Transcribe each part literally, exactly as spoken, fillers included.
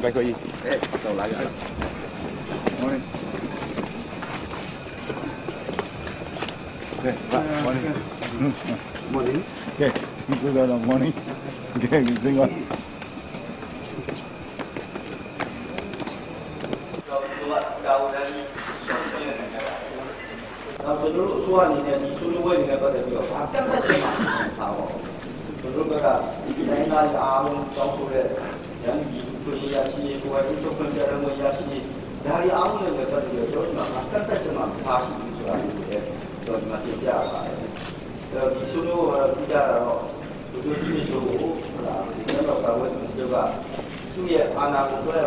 Baik, kau i. Eh, kau lah ya. Morning. Okay, morning. Morning. Okay, you go down, morning. Okay, you sing on. နောက်ကျွန်တော်တို့အစိုးရအနေနဲ့ဒီဆွေးနွေးပွဲတွေနဲ့ပတ်သက်ပြီးတော့ဘာကန့်သတ်ချက်မှမရှိပါဘူး။ ကျွန်တော်တို့ဘက်ကတိုင်းရင်းသားတွေအားလုံးတောင်းဆိုတဲ့ရန်သူခွင့်ရရှိရေးကိုယ်ပိုင်ချုပ်ခွင့်ပြဋ္ဌာန်းခွင့်ရရှိရေးဒါတွေအားလုံးနဲ့ပတ်သက်ပြီးတော့ကျွန်တော်တို့ကကန့်သတ်ချက်မှမထားရှိဘူးဆိုတာကိုလည်းကျွန်တော်ဒီမှာတင်ပြရပါတယ်။ အဲ့တော့ဒီဆွေးနွေးပွဲကတော့သိကြတာတော့ ဗိုလ်ချုပ်ကြီးနေဆိုကိုဟိုလာဒီတော့ကာဝဲသူတို့ကသူ့ရဲ့အာဏာကိုတွဲ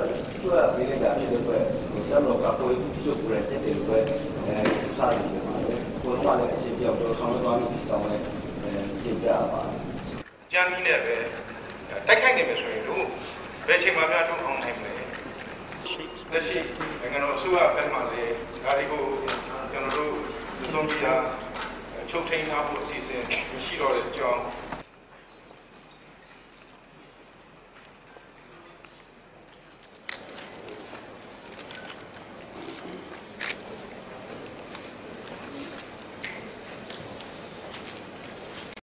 တွဲပေးနေတာဖြစ်တဲ့အတွက်ဟိုတပ်မတော်ကကိုယ်ရေးသူ့ကိုယ်တိုင်တက်တယ်လို့ပဲအဲယူဆနေကြပါတယ်။ ကိုယ်ကလည်းအစီအပြောင်းတော့ဆောင်ရွက်သွားလို့ဒီဆောင်ရွက်အဲတင်ပြရပါတယ်။ ကြမ်းကြီးနဲ့ပဲတိုက်ခိုက်နေမယ်ဆိုရင်တော့ဘယ်ချိန်မှများတော့အောင်နိုင်မလဲ။ လက်ရှိနိုင်ငံတော်အစိုးရဘက်မှလည်းဒါတွေကိုကျွန်တော်တို့လူဆုံးပြချုပ်ထိန်းထားဖို့အစီအစဉ်ရှိတော့တဲ့အကြောင်း